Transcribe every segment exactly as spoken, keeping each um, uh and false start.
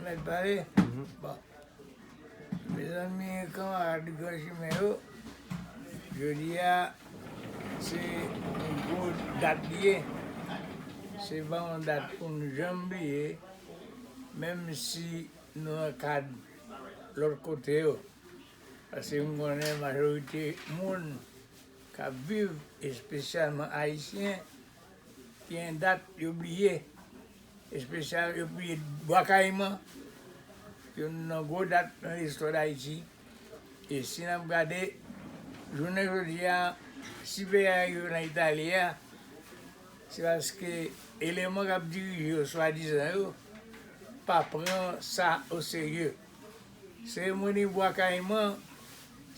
Mèt pale? Bon. Mezanmi, kanmarad Gran Chimen yo, jodi a, se yon gwo dat li ye. Se pa yon dat pou n janm bliye, menm si nou nan kad lòt kote yo. Paske m konnen majorite moun k ap viv, espesyalman ayisyen, gen dat yo bliye, espesyal yo bliye Bwa Kayiman, youn nan gwo dat nan listwa Dayiti. E si n ap gade, jounen jodi a, si peyi a rive nan eta li ye a, se paske eleman k ap dirije yo, swadizan yo, pa pran sa oserye. Seremoni Bwa Kayiman,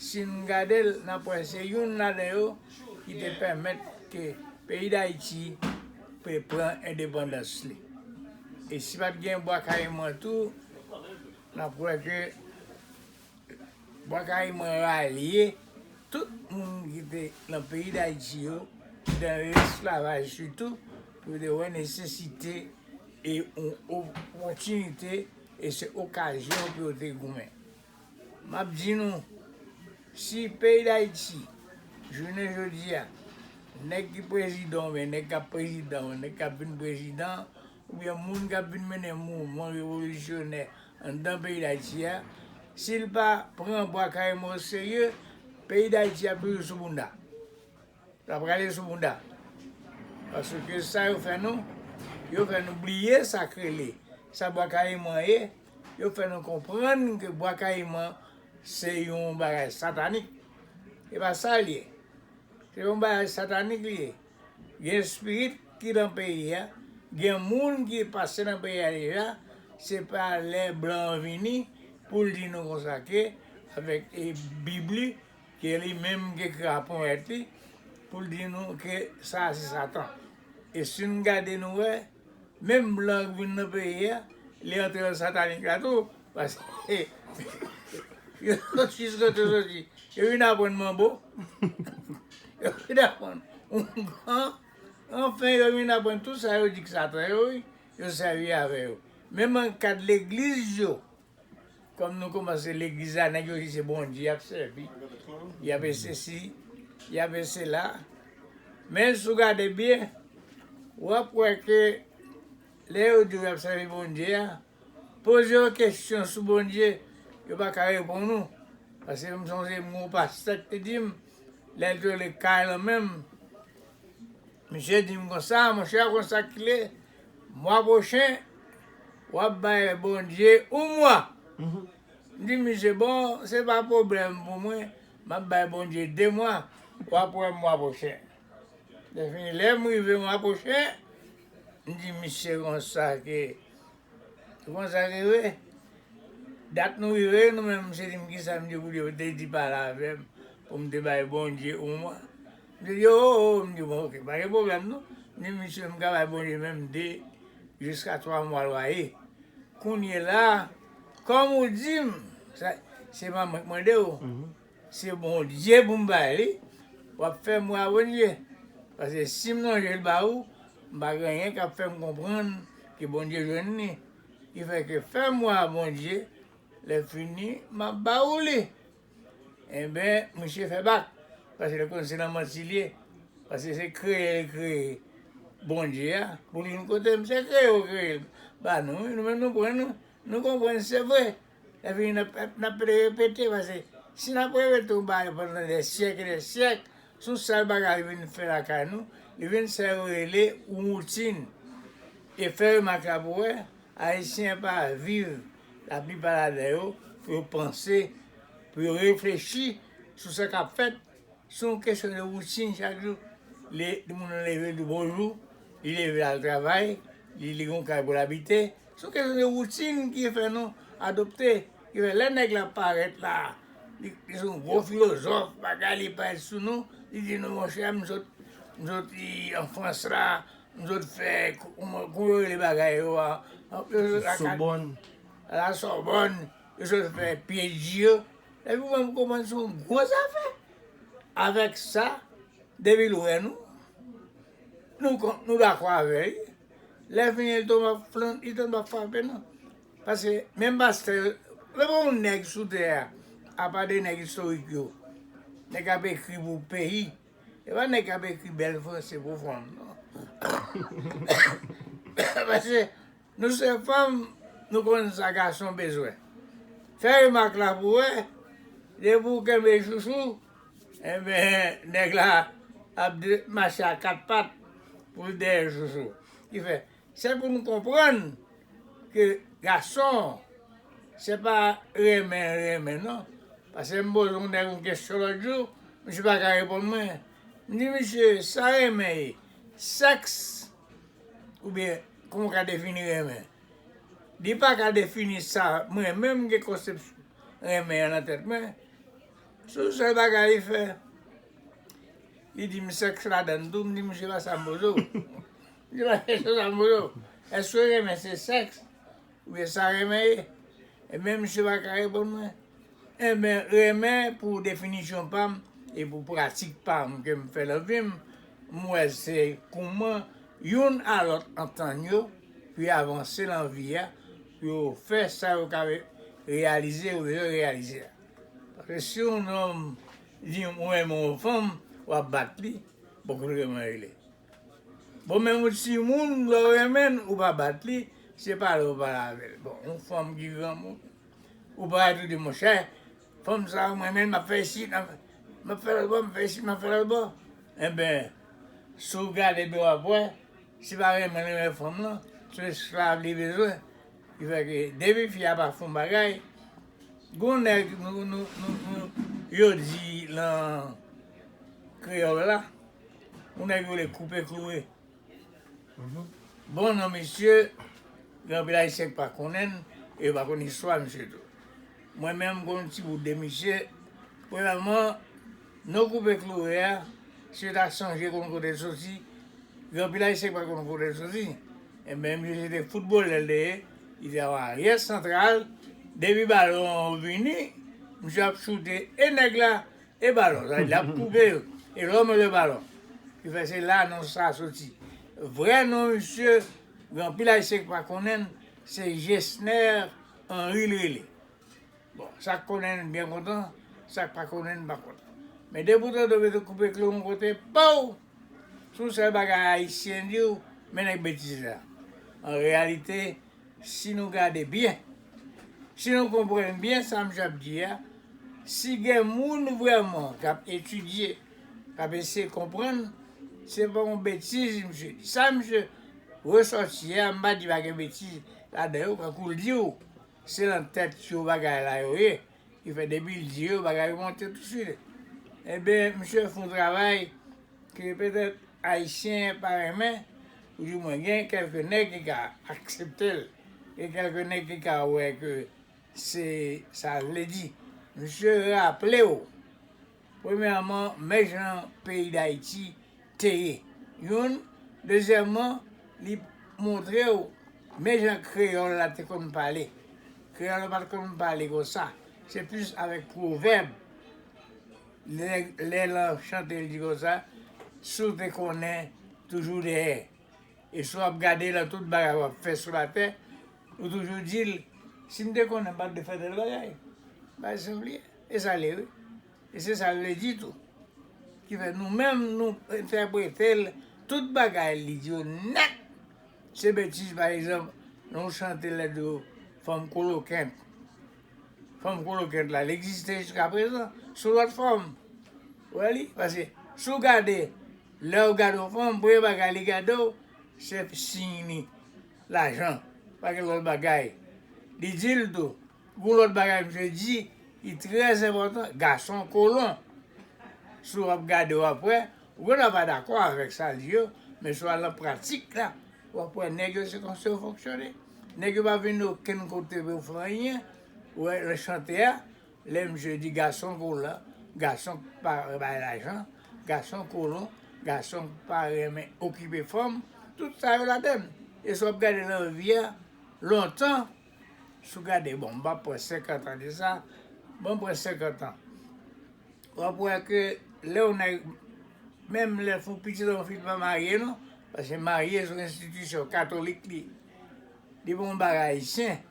si n gade l, n ap wè se youn ladan yo ki te pèmèt ke peyi Dayiti pe pran endepandans li. E si pa t gen Bwa Kayiman tou, n ap wè ke Bwa Kayiman ralye tout moun ki te nan peyi Dayiti yo, ki te nan lesklavaj sitou, pou yo te wè nesesite e yon opòtinite, e se okazyon pou yo te goumen. M ap di nou, si peyi Dayiti, jounen jodi a, nèg ki prezidan oubyen nèg k ap prezidan, nèg k ap vin prezidan, oubyen moun k ap vin mennen mouvman revolisyonè anndan peyi Dayiti a, si l pa pran Bwa Kayiman oserye, peyi Dayiti ap toujou sou bounda. L ap rale sou bounda. Paske sa yo fè nou, yo fè nou bliye sa k rele, sa Bwa Kayiman ye, yo fè nou konprann ke Bwa Kayiman se yon bagay satanik. E pa sa l ye. Se yon bagay satanik li ye. Gen espirit ki nan peyi a, gen moun ki pase nan peyi a deja, se pa lè blan an vini pou l di nou konsa ke, avèk e, Bib li, ke li menm ki ekri a ponyèt li, pou l di nou ke sa a se Satan. E si n gade nou wè, menm blan k vin nan peyi a, li antre nan satanik la tou, paske yo soti kote yo soti, yo vin aprann manbo, yo vin aprann oungan, anfen, yo vin aprann tout sa yo di k Satan yo, wi, yo sèvi avè yo. Menm nan kad legliz yo, kòm nou kòmanse legliz la, nèg yo di se Bondye y ap sèvi, y ap e sesi, y ap e sela. Men si w gade byen, w ap wè ke lè yo di w y ap sèvi Bondye a, poze yo kesyon sou Bondye, yo pa ka reponn ou. Paske m sonje m gon pastè ki te di m, lè l te rele kay lan men m, misye di m konsa, monchè, konsa k ye, mwa pwochen, w ap bay Bondye yon mwa. M di misye, bon, se pa pwoblèm pou mwen, m ap bay Bondye de mwa, w ap wè m mwa pwochen. Lè fini, lè m rive mwa pwochen, m di misye konsa ke, se konsa ke vre. Dat nou rive, nou menm, misye di m kisa m di pou li, yo te di pale avè m, pou m te bay Bondye yon mwa. Misye di, o, o, o, m di, bon, oke, pa gen pwoblèm non. M di misye, m ka bay Bondye menm de jiska twa mwa lwaye. Kounye la, kòm ou di m, sa, se manman k mande w, se Bondye pou m bay li, w ap fè m wè a Bondye. Paske si m lonje l ba ou, m pa gen anyen k ap fè m konprann ke Bondye jwenn li. Ki fè ke fè m wè a Bondye, lè fini, m ap ba ou li. Enben, misye fè bak, paske l konn se nan manti l ye. Paske se kreye l kreye Bondye a, pou l vin kote m, se kreye w kreye l ba nou, wi, nou menm nou pran nou, nou konprann se vre. Epi n ap, n ap repete, paske si n ap repete yon bagay pandan dè syèk e dè syèk, se yon sèl bagay li vin fè lakay nou, li vin sa yo rele yon woutin. E fè remak la pou wè, Ayisyen pa viv laplipa ladan yo pou yo panse, pou yo reflechi sou sa k ap fèt. Se yon kesyon de woutin chak jou. Li, moun nan leve, li di bonjou, li leve al travay, li, li gen yon kay pou l abite. Se yon kesyon de woutin ki fè nou adopte, ki fè lè nèg la parèt la, li, li se yon gwo filozòf, bagay, li parèt sou nou, li di nou, monchè, m sot, m soti an Frans la, m sot fè, kou-, kouman, kouman yo rele bagay yo a, yo sot lakay, Sorbonne. La Sorbonne, yo sot fè P H D yo. Epi mwen, m konprann se yon gwo zafè. Avèk sa, depi l wè nou, nou kon-, nou dakò avè li. Lè fini, li tonbe ap flan-, li tonbe ap frape nou. Paske menm pastè, lè pa yon nèg sou tè a, apa de nèg istorik yo, nèg k ap ekri pou peyi, e pa nèg k ap ekri bèl franse pou fanm, non. Paske nou se fanm, nou konn sa gason bezwen. Fè remak la pou wè, depi w kenbe chouchou, enben, nèg la ap de-, mache a kat pat pou l dèyè chouchou. Ki fè, se pou nou konprann ke gason, se pa renmen, renmen, non. Paske m poze yon nèg yon kesyon lòt jou, misye pa ka reponn mwen. M di, "Misye, sa renmen ye? Sèks? Oubyen, kòman w ka defini renmen?" Li pa ka defini sa, mwen menm, m gen konsepsyon renmen an nan tèt mwen. Se yon sèl bagay li fè. Li di m sèks ladann tou, m di, "Misye, pa sa m poze w." M di, "Pa kesyon sa m poze w. Èske renmen se sèks? Oubyen sa renmen ye?" Ebyen, misye pa ka reponn mwen. Enben, renmen, pou definisyon pa m e pou pratik pa m ke m fè nan vi m, m wè se kòman youn a lòt antann yo pou yo avanse nan vi a, pou yo fè sa yo ka re-, reyalize, yo bezwen reyalize a. Paske si yon nonm di ou renmen yon fanm, w ap bat li, bon, kote renmen rele. Bon, menm yon timoun, lè w renmen l, ou pa bat li, se pale w pale avè l. Bon, yon fanm ki granmoun, ou parèt ou di, "Monchè, fanm sa a, mwen menm, m ap fè isit, m ap, m ap fè lòtbò, m ap fè isit, m ap fè lòtbò." Enben, si w gade byen w ap wè, se pa renmen l renmen fanm lan, se esklav li bezwen. Ki fè ke depi fi a pa fè yon bagay, gon nèg nou, nou, nou, nou, yo di nan kreyòl la, yon nèg yo rele koupe kloure. Bon, non, misye, gen anpil Ayisyen ki pa konnen l, e yo pa konn istwa misye tou. Mwen menm, m konn yon ti bout de misye. Premyèman, non koupe kloure a, si yo ta sonje konn kote l soti, gen anpil Ayisyen ki pa konn kote l soti. Enben, misye se te foutbolè l te ye, li te yon aryè santral. Depi balon an vini, misye ap choute e nèg la, e balon, sa vle di l ap koupe yo. E lòm e le balon. Ki fè se la non sa a soti. Vrè non misye, gen anpil Ayisyen ki pa konnen l, se Gesner Henry l rele. Bon, sa k konnen l byen kontan, sa k pa konnen l pa kontan. Men depi w tande w mete koupe kloure yon kote, pow! Se yon sèl bagay Ayisyen di w, men nèg betiz la. An reyalite, si nou gade byen, si nou konprann byen sa misye ap di a, si gen moun vrèman k ap etidye, k ap eseye konprann, se pa yon betiz misye di. Sa misye resòti a, m pa di pa gen betiz ladan yo, kankou l di w, se nan tèt yo bagay la yo ye. Ki fè depi l di yo, bagay yo monte tousuit. Enben, misye fè yon travay ke petèt Ayisyen pa renmen, oudimwen gen kèlke nèg ki ka aksepte l, gen kèlke nèg ki ka wè ke se sa l vle di. Misye raple w, premyèman, men jan peyi Dayiti te ye. Youn, dezyèmman, li montre w men jan kreyòl la te konn pale. Kreyòl la pa t konn pale konsa. Se plis avèk pwovèb. Lè, lè l ap chante, l di konsa, si w te konnen, toujou dèyè. E si w ap gade nan tout bagay w ap fè sou latè, ou toujou di l, "Si m te konnen, m pa t dwe fè tèl bagay." Bagay senp li ye. E sa l ye, wi. E se sa l vle di tou. Ki fè nou menm, nou entèprete l, tout bagay li di yo nèt, se betiz. Pa egzanp, nan yon chante lè di yo fanm kolokent. Fanm kolokent la, li egziste jiskaprezan, sou lòt fòm. Ou wè li? Paske, si w gade, lè w gade yon fanm, premye bagay li gade w, se siy li, lajan. Pa gen lòt bagay. Li di l tou, gon lòt bagay misye di, ki trè enpòtan, gason kolon. Si w ap gade, w ap wè, ou gendwa pa dakò avèk sa l di yo, men si w al nan pratik la, w ap wè nèg yo se konsa yo fonksyone. Nèg yo pa vin okenn kote pou yo fè anyen. Ou wè, nan chante a, lè misye di gason kolon, gason k pa bay lajan, gason kolon, gason k pa renmen okipe fanm, tout sa yo ladann. E si w ap gade nan vi a, lontan, si w gade, bon, m p ap pran senkant an de sa, bon, m pran senkant an. W ap wè ke lè yon nèg, menm lè l fè yon pitit, yon fi, li pa marye, non, paske marye se yon enstitisyon katolik li. Li pa yon bagay ayisyen.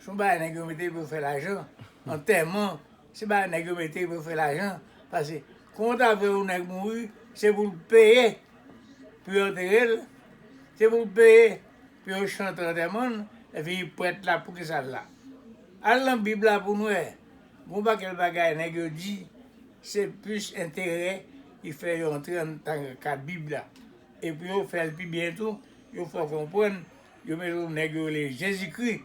Se yon bagay nèg yo mete pou yo fè lajan. Antèman, se bagay nèg yo mete pou yo fè lajan. Paske, kòman w ta vle yon nèg mouri, se pou l peye pou yo antere l, se pou l peye pou yo chante antèman l, epi prèt la, poukisa l la? Al nan Bib la pou n wè. Gon pakèt bagay nèg yo di, se plis enterè ki fè yo antre anndan kad Bib la. Epi yo fè l pi byen tou, yo fè w konprann, yo mete yon nèg yo rele Jezikri.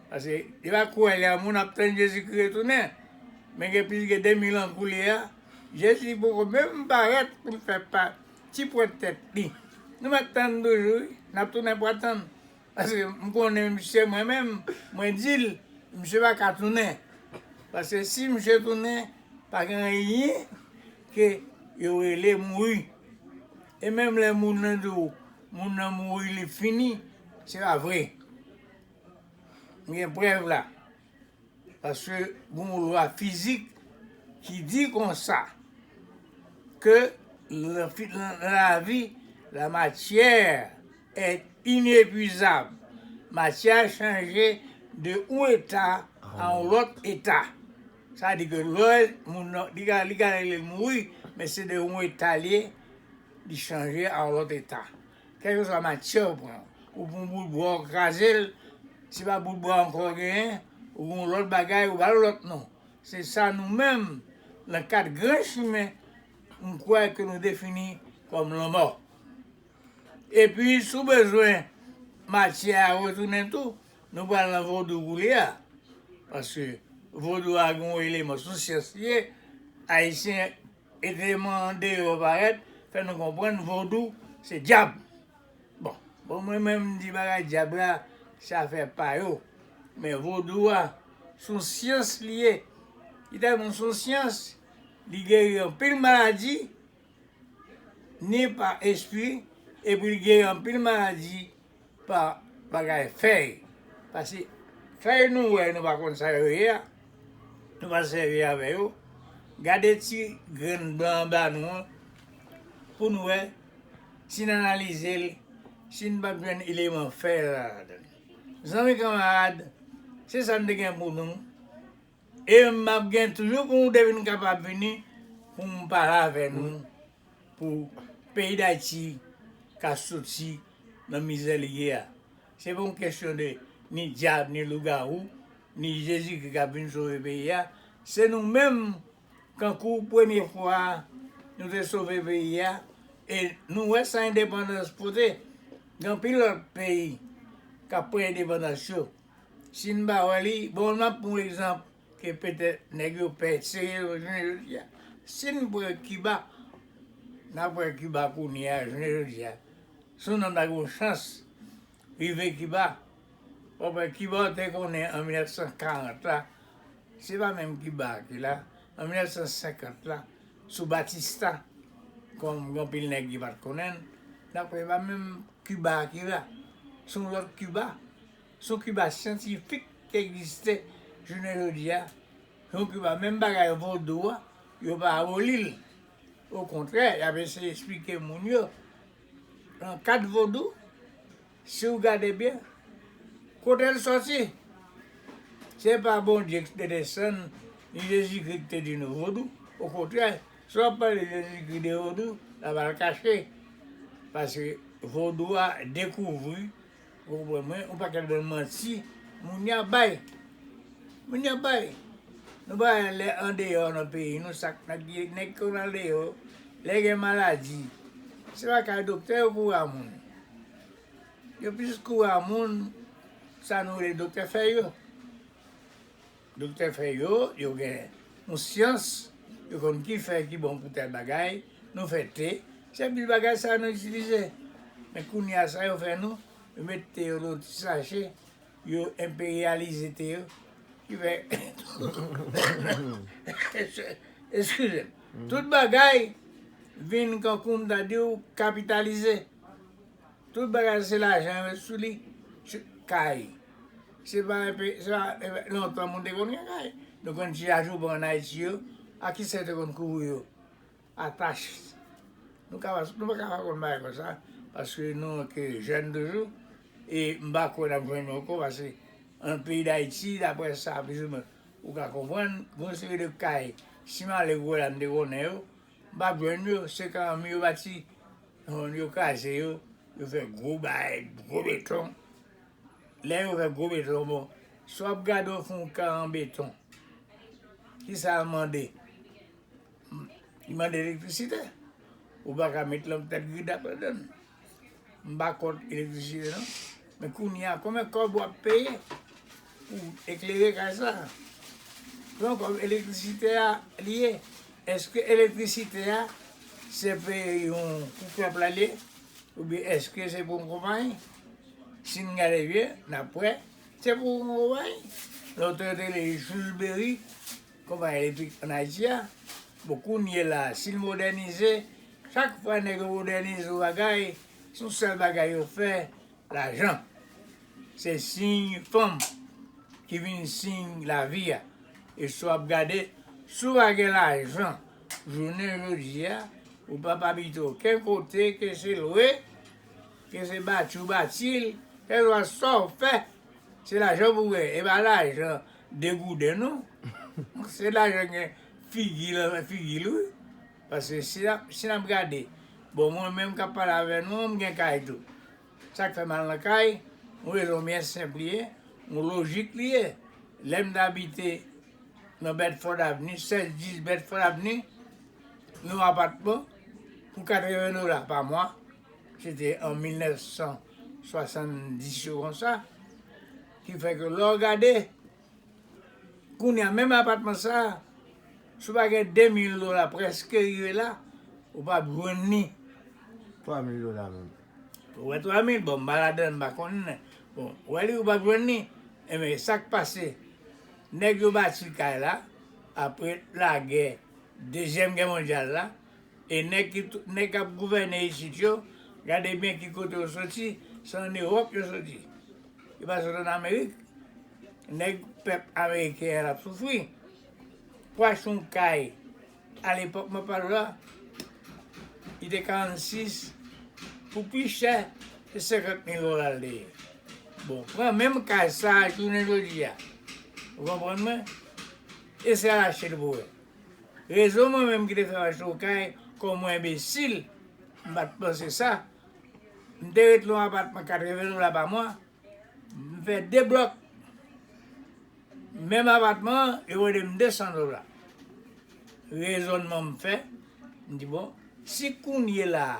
Paske depi kwè li an moun ap tann Jezikri retounen. Men gen plis ke de mil an koulye a, Jezi poko menm parèt pou l fè pa ti pwent tèt li. Nou mèt tann toujou, wi. N ap tounen pou atann. Paske m konnen misye, mwen menm, mwen di l, misye pa ka tounen. Paske si misye tounen, pa gen anyen ke yo rele mouri. E menm lè moun nan di w, moun nan mouri, li fini, se pa vre. M gen prèv la. Paske gon lwa fizik ki di konsa, ke nan fi-, nan, nan lavi, la matière est inépuisable. Matyè a chanje de yon eta a yon lòt eta. Sa di ke lè moun nan, li ka, li ka rele l mouri, men se de yon eta li ye, li chanje a yon lòt eta. Kèlkeswa matyè ou pran, ou pran bout bwa, ou kraze l, se pa bout bwa ankò ou genyen, ou gen yon lòt bagay, ou ba l lòt non. Se sa nou menm, nan kad gran chimen, m kwè ke nou defini kòm lanmò. Epi, si w bezwen matyè a retounen tou, nou pral nan vodou koulye a. Paske vodou a gen yon eleman sou syans li ye, Ayisyen eleman andeyò parèt, fè nou konprann vodou se dyab. Bon, bon, mwen menm, m di bagay dyab la, se afè pa yo. Men vodou a, se yon syans li ye. Li tèlman se yon syans, li geri anpil maladi, ni pa espri, epi li geri anpil maladi pa bagay fèy. Paske fèy nou wè, nou pa konn sa yo ye a, nou pa sèvi avè yo. Gade ti grenn blan anba nou an, pou n wè, si n analize l, si n p ap jwenn eleman fèy la ladan l. Zanmi kanmarad, se sa n te gen pou nou. E m ap gen toujou pou m te vin kapab vini pou m pale avè nou, pou peyi Dayiti ka soti nan mizè li ye a. Se pa yon kesyon de ni dyab, ni lougawou, ni Jezikri k ap vin sove peyi a. Se nou menm, kankou premye fwa a, nou te sove peyi a. E nou wè sa endepandans pote. Gen anpil lòt peyi k ap pran endepandans yo. Si n pa wè li, bon, m ap pran yon egzanp ke petèt nèg yo pè serye yo jounen jodi a. Si n pran Kiba, n ap wè Kiba kounye a, jounen jodi a. Si w nan ta gen yon chans rive Kiba, w ap wè Kiba w te konnen an mil nèf san karant la, se pa menm Kiba a ki la. An mil nèf san senkant la, sou Batista, kòm gen anpil nèg ki pa t konnen l, n ap wè se pa menm Kiba a ki la. Se yon lòt Kiba. Se yon Kiba syantifik ki egziste jounen jodi a. Se yon Kiba, menm bagay vodou a, yo pa aboli l. Okontrè, y ap eseye esplike moun yo, nan kad vodou, si w gade byen, kote l sòti? Se pa Bondye ki te desann, ni Jezikri ki te di nou vodou. Okontrè, si w ap pale Jezikri de vodou, l ap al kache. Paske vodou a dekouvri, ou konprann mwen, yon pakèt bann manti moun y ap bay. Moun y ap bay. Nou pa wè lè andeyò nan peyi nou, sa k, nèg, nèg konn al deyò, lè gen maladi, se pa kay doktè yo kouri a moun. Yo plis kouri a moun, sa nou rele doktè fèy yo. Doktè fèy yo, yo gen yon syans, yo konn ki fèy ki bon pou tèl bagay, nou fè te, se plis bagay sa nou itilize. Men kounye a, sa yo fè nou, yo met te yo nan ti sache, yo enperyalize te yo, ki fè, eskize m, tout bagay vin kankou m ta di w kapitalize. Tout bagay se lajan yo sou li, kay. Se pa enpe, se pa enpe, lontan moun te konn gen kay. Nou konn ti ajouban ann Ayiti yo, a kisa yo te konn kouvri yo? A tach. Nou ka, nou pa ka pa konn bagay konsa, paske nou anke jèn toujou, e m pa kwè n ap jwenn yo ankò, paske An peyi Dayiti, daprè sa, plizoumwen, ou ka konprann, gon seri de kay, si m ale Gwola, m te konnen yo, m p ap jwenn yo, se karanmi yo bati, yo kraze yo, yo fè gwo bay, gwo beton. Lè yo fè gwo beton, bon, si w ap gade w fè yon kay an beton, kisa l mande? Li mande elektrisite. Ou pa ka met lanp tèt gridap ladan l. M pa kont elektrisite non. Men kounye a, konbyen kòb w ap peye pou eklere kay sa? Donk, kòb elektrisite a li ye. Èske elektrisite a se peye yon koupè pla li ye? Oubyen èske se pou yon konpayi? Si n gade byen, n ap wè se pou yon konpayi. Lè w te rele Shrewsbury, konpayi elektrik ann Ayiti a, bon, kounye la, si l modènize, chak fwa nèg yo modènize yon bagay, se yon sèl bagay yo fè, lajan. Se siy fanm ki vin siy lavi a. E si w ap gade, si w pa gen lajan, jounen jodi a, ou p ap abite okenn kote, ke se lwe, ke se bati w bati l, kèlkeswa sa w fè, se lajan pou w gen. E pa lajan degouden non. Se lajan gen figi l, figi l wi. Paske si n ap, si n ap gade, bon, mwen menm k ap pale avè nou, m gen kay tou. Sa k fè m al nan kay, yon rezon byen senp li ye, yon lojik li ye. Lè m t abite nan Bedford Avenue, sèz dis Bedford Avenue, nan yon apatman pou katreven dola pa mwa, se te an mil nèf san swasanndis yo konsa, ki fè ke lè w gade, kounye a, menm apatman sa a, si w pa gen de mil dola prèske rive la, ou p ap jwenn li. Twa mil dola menm. Ou wè twa mil, bon, m pa ladan, m pa konnen. Bon, ou wè li, ou p ap jwenn li. Enben, sa k pase? Nèg yo bati kay la, apre lagè, dezyèm gè mondyal la, e nèg ki tou, nèg k ap gouvène isit yo, gade byen ki kote yo soti, se ann Ewòp yo soti. Yo pa sot ann Amerik. Nèg pèp ameriken an ap soufri. Pou achte yon kay, alepòk mwen pale w la, li te karannsis, pou pi chè, se senkant mil dola l te ye. Bon, pran menm kay sa a jounen jodi a. Ou konprann mwen? E se al achte l pou wè. Rezon mwen menm ki te fè m achte yon kay, kòm mwen enbesil, m pa t panse sa. M te ret nan yon apatman katreven dola pa mwa, m fè de blòk. Menm apatman an, yo mande m de san dola. Rezònman m fè, m di, bon, si kounye la a,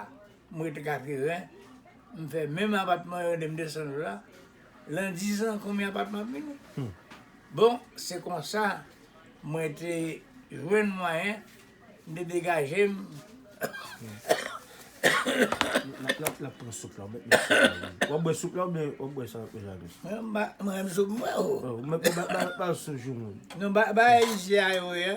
m rete katreven, m fè menm apatman yo mande m de san dola, lan diz an, konbyen apatman ap vini? Bon, se konsa, mwen te jwenn mwayen, m te degaje m. L ap, l ap, l ap pran soup la, w mèt met soup la, wi. W ap bwè soup la oubyen w ap bwè sa, sa tou? Mwen, m pa, mwen, m soup, mwen, oh. Oh, mèt, ba, ba, ba soup jou moun. Non, ba, ba, isi a, yo, ye.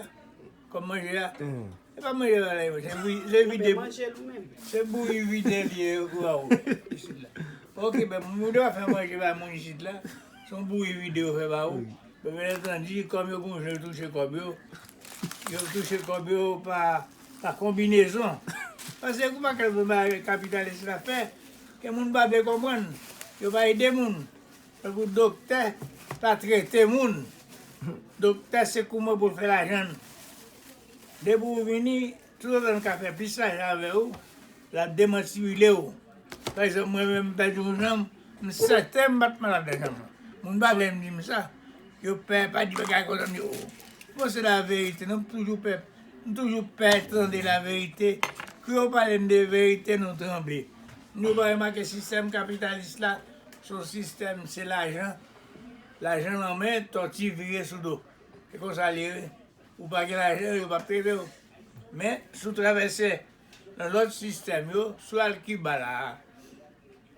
Kòm manje a. Hmm. E pa manje la, la, se bouyi, se vide. Manje l ou menm. Se bouyi vide li ye, waw. Isit la. Ok, ben, moun yo pa fè manje ba moun isit la. Se yon bouyi vide yo fè ba ou. Wi. Bon, byen antandi, kòm yo gon jan yo touche kòb yo, yo touche kòb yo pa, pa konbinezon. Paske kouman kèlke bagay kapitalis la fè, ke moun pa vle konprann, yo pa ede moun. Tankou doktè pa trete moun. Doktè se kouman pou l fè lajan l. Depi w vini, toutotan l ka fè plis lajan avè w, l ap demantibile w. Pa egzanp, mwen menm, m pèdi yon janm, m sèten m pa t malad nan janm nan. Moun pa vle m di m sa. Yo pè, pa di bagay konsa, m di, oh. Bon, se laverite, non, m toujou pè, m toujou pè tande laverite. Kou yo pale m de verite, nou tranble. Nou pa remake sistèm kapitalis la, se yon sistèm, se lajan. Lajan nan men, tòti vire sou do. Se konsa l ye, wi. Ou pa gen lajan, yo p ap trete w. Men, si w travèse nan lòt sistèm yo, si w al Kiba la a,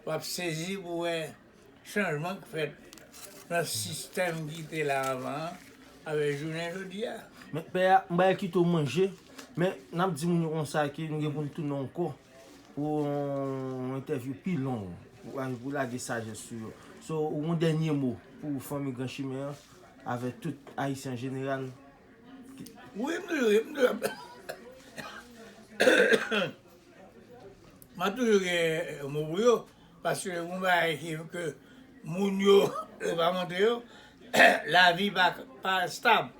w ap sezi pou w wè chanjman k fèt nan sistèm ki te la anvan an avèk jounen jodi a. Men, pè a, m pral kite w manje, men n ap di moun yo konsa ke nou gen pou n tounen ankò pou yon entèvyou pi long, pou, pou lage sajès sou yo. So, ou gen yon dènye mo pou fanmi Gran Chimen an, avèk tout Ayisyen an jeneral? Wi, m toujou, m toujou, m ap toujou gen mo pou yo, paske yon bagay ki, ke moun yo, yo pa montre yo, lavi pa, pa stab.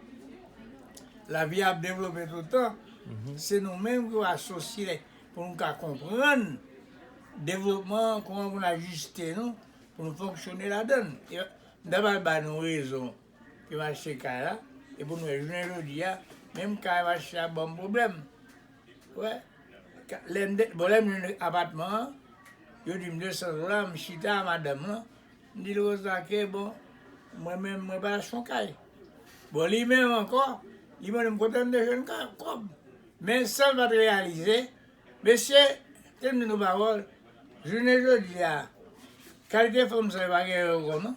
Lavi ap devlope tout tan. Se nou menm ki asosye pou nou ka konprann devlopman, kòman pou n ajiste nou, pou nou fonksyone ladan l. E m ta pral ba nou rezon ki m achte kay la, e pou nou wè jounen jodi a, menm kay m achte a ban m pwoblèm. Wè, ka- lè m de- bon, lè m jwenn apatman an, yo di m de san dola, m chita a madanm lan, m di l konsa ke, bon, mwen menm, mwen pa achte yon kay. Bon, li menm ankò, li mande m kote m te jwenn ka- kòb. Men sa l pa t reyalize, mesye, te m di nou pawòl, jounen jodi a, kalite fanm sa yo pa gen erè ankò non.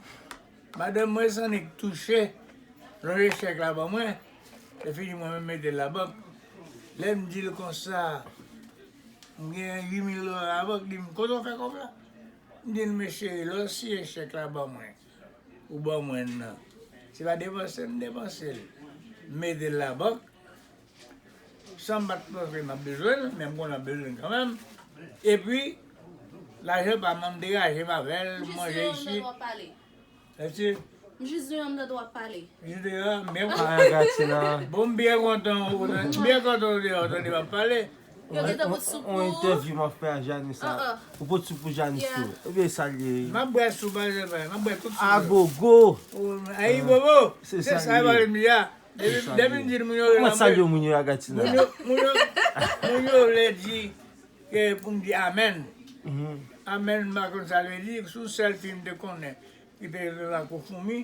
Madanm mwen sannik touche, lonje chèk la ban mwen, se fini mwen menm mete l labank. Lè m di l konsa, m gen uit mil dola labank, li di m, kote w fè kòb la? M di l, men cheri, lè w siyen chèk la ban mwen, ou ban mwen nan, se pa depanse m depanse l. M mete l labank, san m pa t panse m ap bezwen l, men m konnen m ap bezwen l kanmenm. Epi, lajan pa m, m degaje m avè l, m manje isit. Mèsi. M jis di yon m tande w ap pale. Jis deyò, men. Ah, Gatina. Bon, m byen kontan, ou kontan, m byen kontan ou deyò, tande m ap pale. Yo gentan pot sou pou ou. On entèvyou m ap fè a Janice la. Ou pot sou pou Janice tou. Ebyen, sa l ye. M ap bwè sou, pa janm, m ap bwè tout sou. Agogo. Ayibobo. Se sa l ye. Depi, depi m di moun yo rele anmwe. Kòman salye moun yo a Gatina? Moun yo, moun yo, moun yo vle di ke pou m di amèn. Amèn, m pa konn sa l vle di. Se yon sèl fi m te konnen ki te rele Lakou Foumi,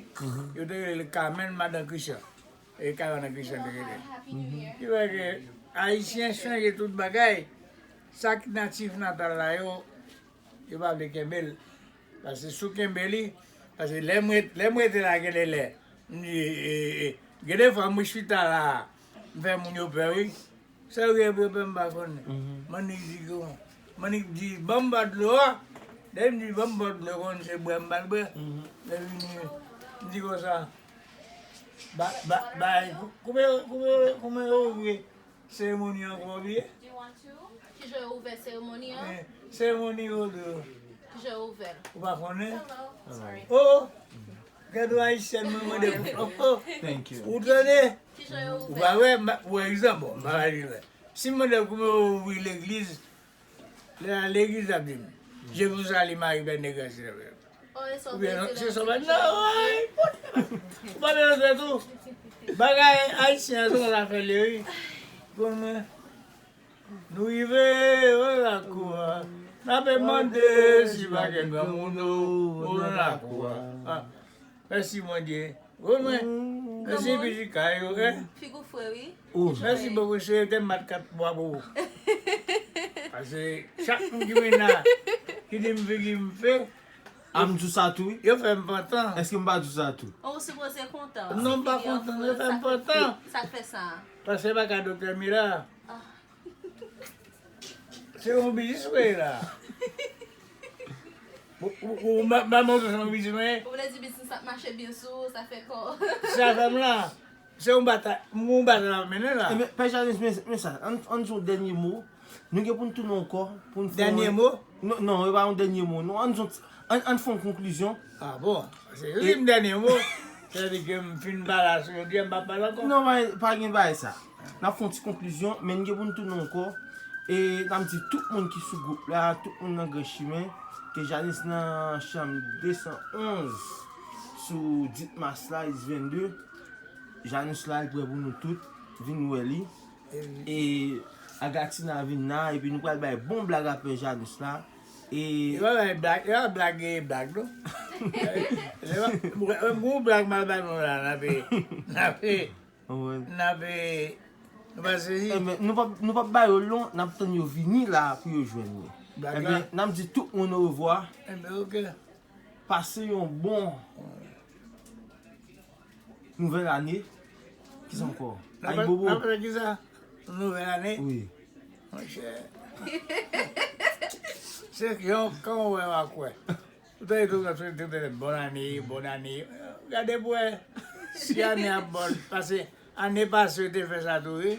yo te rele Kamèn Madan Krisyan. E Kamèn Madan Krisyan te rele. Ki fè ke Ayisyen chanje tout bagay. Sa ki natif natal la yo, yo pa vle kenbe l. Paske si w kenbe li, paske lè m ret, lè m rete la gen de lè, m di, e, e, e, gen de fwa mwen chita la, m fè moun yo pè wi. Sa yo gen pou yo pè m pa konnen. Mannik di kon, Mannik di, ban m bò dlo a. Lè m di, ban m bò dlo, konn se bwè m pral bwè. Lè vini, m di konsa, ba, ba, bay, koupe, koupe, koupe yo ouvri. Seremoni an, ou pa bliye? Kijan yo ouvè seremoni an? Seremoni yo de. Kijan yo ouvè l? Ou pa konnen? Oh! Gade yon ayisyèn mwen mande pou. Oh! Ou tande? Kijan yo ouvè? Ou pa wè, ou wè egzanp, bon, m pa di wè. Si m mande pou mwen ouvri legliz, lè a legliz ap di m, Jerusalem a ouvè negre. Oubyen non, se sa w pa nan, ay, ou pa mete nan tèt ou. Bagay ayisyen an, se konsa fè l ye wi. Konn mwen, nou rive, o lakou a. N ape mande si pa gen granmoun o, o nan lakou a. Mèsi Bondye. Konn mwen, mèsi pitit kay yo, en. Figi w fre wi. Mèsi bokou, se te mat kat bwa pou ou. Paske chak moun ki vin la, ki di m figi m fre, A m di w sa tou wi. Yo fè m pantan. Èske m pa di w sa tou? Ou sipoze kontan. Non, m pa kontan, yo fè m pantan. Sa k fè sa? Paske pa ka doktè Mila. Se yon biznis ou ye la. Ou, ou, ou, ma, ma montre se yon biznis mwen ye. Ou vle di biznis ap mache byen sou ou, sa fè kò. Sa fè m la. Se yon batay, m gon batay m ap mennen la. Ebyen, Pè Janis, men, men sa, ann, ann di yon dènye mo. Nou gen pou n tounen ankò, pou n fè yon... Dènye mo? Non, non, e pa yon dènye mo. Non, ann di yon ti, ann, ann fè yon konklizyon. Ah bon? Se li m dènye mo. Sa vle di ke m fin pale ase jodi a, m pa pale ankò. Non, pa, pa gen bagay sa. N ap fè yon ti konklizyon, men n gen pou n tounen ankò. E n ap di tout moun ki sou gwoup la, tout moun nan Gran Chimen, ke Janis nan chanm de san onz sou dit mas la, is vennde. Janis la, li prè pou nou tout. Vin wè li. E Agatina vin la, epi nou pral bay bon blag a Pè Janis la. E yo pa bay blag, yo pa blag, e blag, non. Bon blag m al bay nou la, n ape, n ape, n ape, nou pa sezi. Enben, nou p ap, nou p ap ba yo lon, n ap tann yo vini la pou yo jwenn li. Enben, n ap di tout moun orevwa. Enben, oke. Pase yon bon nouvèl ane. Kisa ankò? Ay bobo. N ap fè kisa? Nouvèl ane? Wi. Monchè. Se yon, kòman w wè, w a kwè. Ou tande tout moun ap swete tout ane, bòn ane, bòn ane. Gade pou wè si ane ap bòn. Paske ane pase, yo te fè sa tou, wi.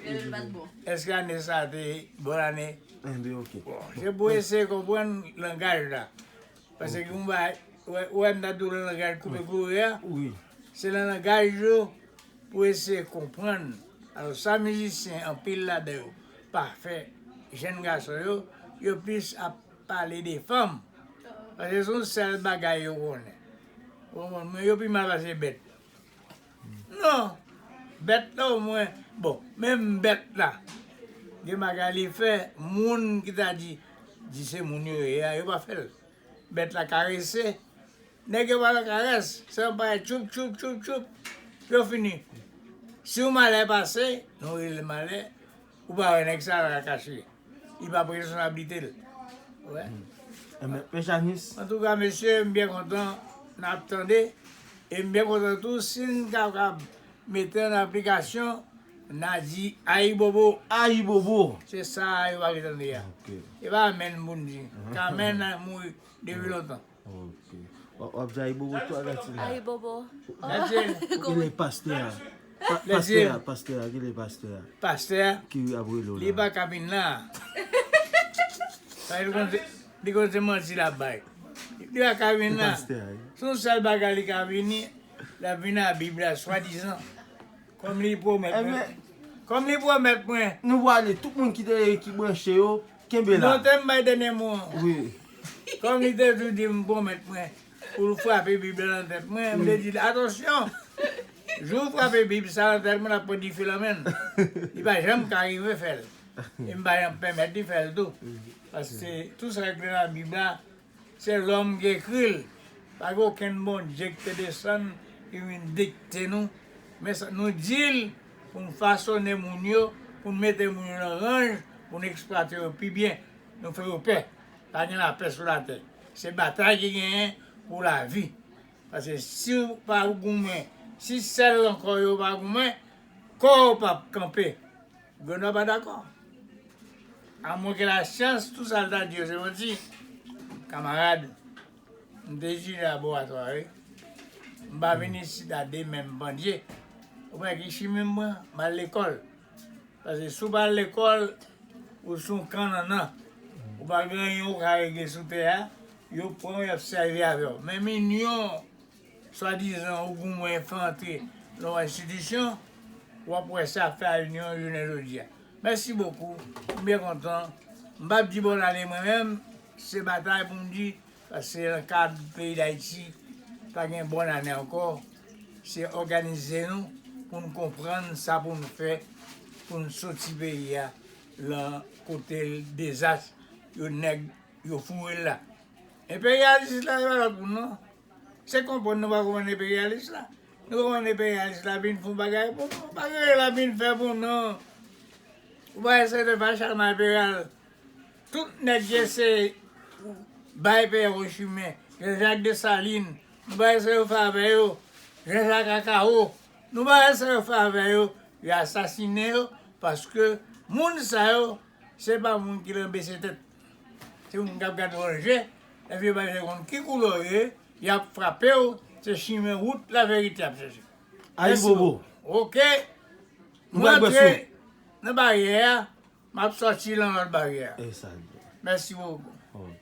Èske ane sa a te bòn ane? Enben, oke. Bon, se pou eseye konprann langaj la. Paske gen yon bagay, Ou wè, ou wè m ta di w nan langaj koupe kouri a? Wi. Se nan langaj yo pou eseye konprann. Alò, sa mizisyen, anpil ladan yo pa fè, jèn gason yo, yo plis ap pale de fanm. Paske se yon sèl bagay yo konnen. Ou konprann? Men yo pi mal pase bèt. Non. Bèt la omwen, bon, menm bèt la, gen bagay li fè, moun ki ta di, di se moun yo ye a, yo pa fè l. Bèt la karese. Nèg yo pa nan karès, se yon bagay tchoup, tchoup, tchoup, tchoup. Yo fini. Si yon malè pase, nou rele l malè, ou pa wè nèg sa la kache. Li pa pran responsablite l. Wè. Enben, Pè Janis, Antouka, mesye, m byen kontan n ap tande. E m byen kontan tou si n kapab mete an aplikasyon, n a di ayibobo. Ayibobo. Se sa yo pa vle tande a. Ok. E pa amèn pou n di. Kamèn mouri depi lontan. Ok. W ap di ayibobo tou a Gatila. Ayibobo. Gatila. Ki le pastè a? Pa- Gatila. Pastè a, pastè a, ki le pastè a? Pastè a, Ki ap rele w li la? Pa ka vin la. Sa li konn se, li konn se manti l ap bay. Li pa ka vin la. Pastè a, wi. Se yon sèl bagay li ka vini, l ap vin a Bib la, swadizan. Kòm li pwomèt mwen. Enben, Kòm li pwomèt mwen. Nou prale, tout moun ki te ki branche yo, kenbe la. Non, te m bay dènye mo an. Wi. Kòm li te tou di m pwomèt mwen pou l frape Bib la nan tèt mwen, m te di l, atansyon! Jou w frape Bib sa nan tèt mwen, l ap pran dife nan men l. Li pa janm ka rive fè l. E m pa janm pèmèt li fè l tou. Paske tou sa k nan Bib la, se lòm ki ekri l. Pa gen okenn Bondye ki te desann, ki vin dikte nou. Men sa, nou di l pou n fasone moun yo, pou n mete moun yo nan ranj, pou n eksplwate yo pi byen. Nou fè yo pè. Pa gen lapè sou latè. Se batay ki genyen pou lavi. Paske si w pa goumen, si sèl ankò yo pa goumen, kò w p ap kanpe. Gouvènman pa dakò. Amwen ke lasyans, tou sa l ta di yo se manti. Kamarad, m te etidye laboratwa, wi. M pa vin isit a de men m pandye. Ou pa ki chimen m pran, m al lekòl. Paske si w pa al lekòl, ou se yon kannannan. Ou pa gen anyen ou ka regle sou tè a, yo pran w, y ap sèvi avè w. Men minyon, swadizan, ou goumen fè antre nan yon enstitisyon, w ap wè sa fè a inyon jounen jodi a. Mèsi bokou, m byen kontan. M p ap di bòn ane mwen menm, se batay pou m di, paske nan kad peyi Dayiti, pa gen bòn ane ankò. Se òganize nou pou n konprann sa pou n fè, pou n soti peyi a lan kote dezas yo nèg yo foure l la. Enperyalis la, se pa lòt moun non. Se konprann nou pa konprann enperyalis la. Nou konprann enperyalis la vin fè yon bagay pou nou. Pa gen l ap vin fè pou nou. Ou pa eseye te fè chalman enperyal. Tout nèg ki eseye bay peyi a yon chimen. Jean-Jacques Dessalines. Nou pa eseye fè avè yo. Jean-Jacques Akawo. Nou pa eseye fè avè yo. Yo asasinen yo. Paske moun sa yo, se pa moun ki nan bese tèt. Se moun k ap gade w nan je, epi yo pa vle konn ki koulè w ye, y ap frape w, se chimen wout laverite y ap chèche. Ayibobo. Oke. Nou antre nan baryè a, m ap sòti lan lòt baryè a. E sa l ye. Mèsi bokou. Ok.